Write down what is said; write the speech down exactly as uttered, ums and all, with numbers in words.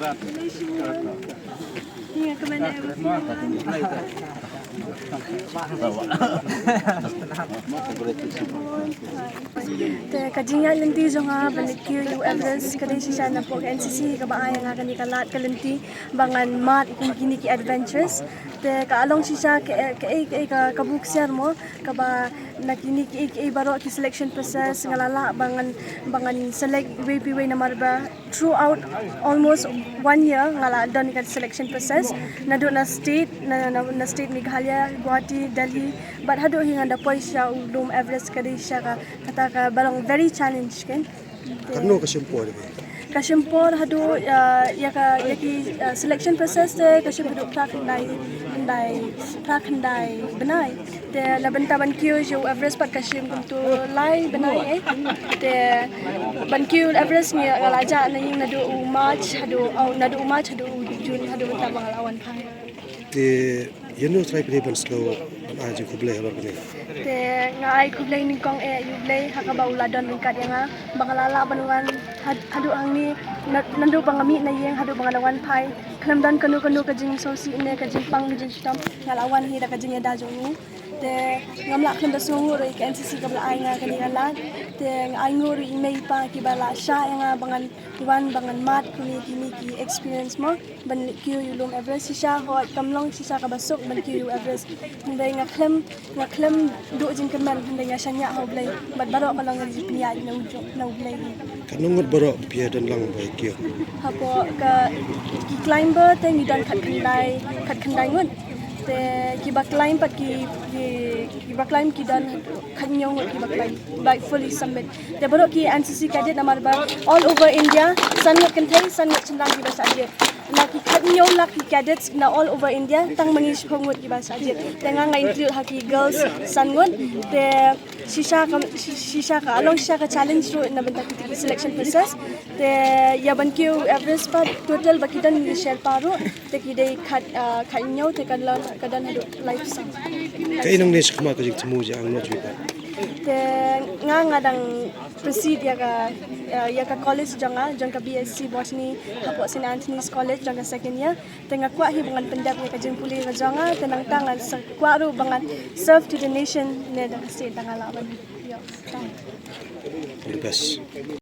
Te ka jingïaid lynti jong nga ban leit kiew ïa u Everest ka dei shisha napoh ka N C C kaba ai ïa nga kane ka lad ka lynti ba ngan mad ïa kine ki adventures. Te ka long shisha ka, ka, ka, ka buk siar mo kaba na kine ki, ki baroh ki selection process nga la lah ba ngan, ba ngan select iwei pa iwei namar ba throughout almost one year nga la don ka selection process naduh na state, na, na, na state Meghalaya, Guwahati, Delhi, bad haduh hi ngan da poi sha u lum Everest ka dei shisha ka, kata kaba long very challenge kan. Katno ka shim por ïa phi? Ka shim por haduh, uh, ïa ka, ïa ki, uh, selection process te ka shim haduh phra khyndai, khyndai, phra khyndai bnai. Te na bynta ban kiew ïa u Everest pat ka shim kumto lai bnai eh. Te ban kiew Everest ngi nga la jah na ïing naduh u March haduh, oh, naduh u March haduh u June haduh mynta ba nga la wan phai. Te ïano trai phi ban sngewbha ban ai jingkhublei ha bar kane? Te nga ai khublei nyngkong eh ïa u Blei ha kaba u la don ryngkat ïa nga ba nga la lah ban wan had-, haduh hangne na-, naduh ba nga mih na ïing haduh ba nga la wan phai. Khlem don kano kano ka jingsngewsih ne ka jingpang ka jingshitom nga la wan hi da ka jingïada jong u. Te ngam lah khlem da sngewnguh ruh ïa ka N C C kaba la ai nga kane ka lad. Te nga ai nguh ruh ïa i mei i pa kiba la shah ïa nga ba ngan wan ba ngan mad kum ïa kine ki experience mo ban leit kiew ïa u lum Everest shisha hooid kam long shisha kaba suk ban kiew ïa u Everest. Hynrei nga khlem, nga khlem duh jingkyrmen hynrei nga shaniah ha u Blei bad baroh ka long ka jingpynïaid na u jong, na u Blei. Katno ngut baroh phi ïadon lang ba ïa kiew? Hapoh ka ki climber te ngi don khatkhyndai, khatkhyndai ngut. Te kiba climb pat ki, ki, kiba climb ki don khathynñiew ngut kiba climb ba fully summit. Te baroh ki N C C cadet namar ba all over India san ngut kynthei san ngut shynrang kiba shah jied. Na ki khathynñiew lak ki cadets na all over India tang ma ngi shiphew ngut kiba shah jied. Te nga nga include ha ki girls san ngut. Te shisha ka, shi-, shisha ka long shisha ka challenge ruh na bynta ki selection process. Te ïa ban kiew Everest pat total ba ki don ngi Sherpa ruh. Te ki dei khat, ah, khathynñiew te ka don, ka don haduh lai phew san. Kaei nangne shakhmat ka jingthmu jong nga noh jong phi? Te nga nga dang proceed ïa ka, ah, ïa ka college jong nga, jong ka B S C Botany hapoh Saint Anthony's College jong ka second year. Te nga kwah hi ba ngan pyndep ïa ka jingpule ka jong nga, te nangta ngan sa kwah ruh ba ngan serve to the nation ne da ka state da nga lah ban ïoh. All the best.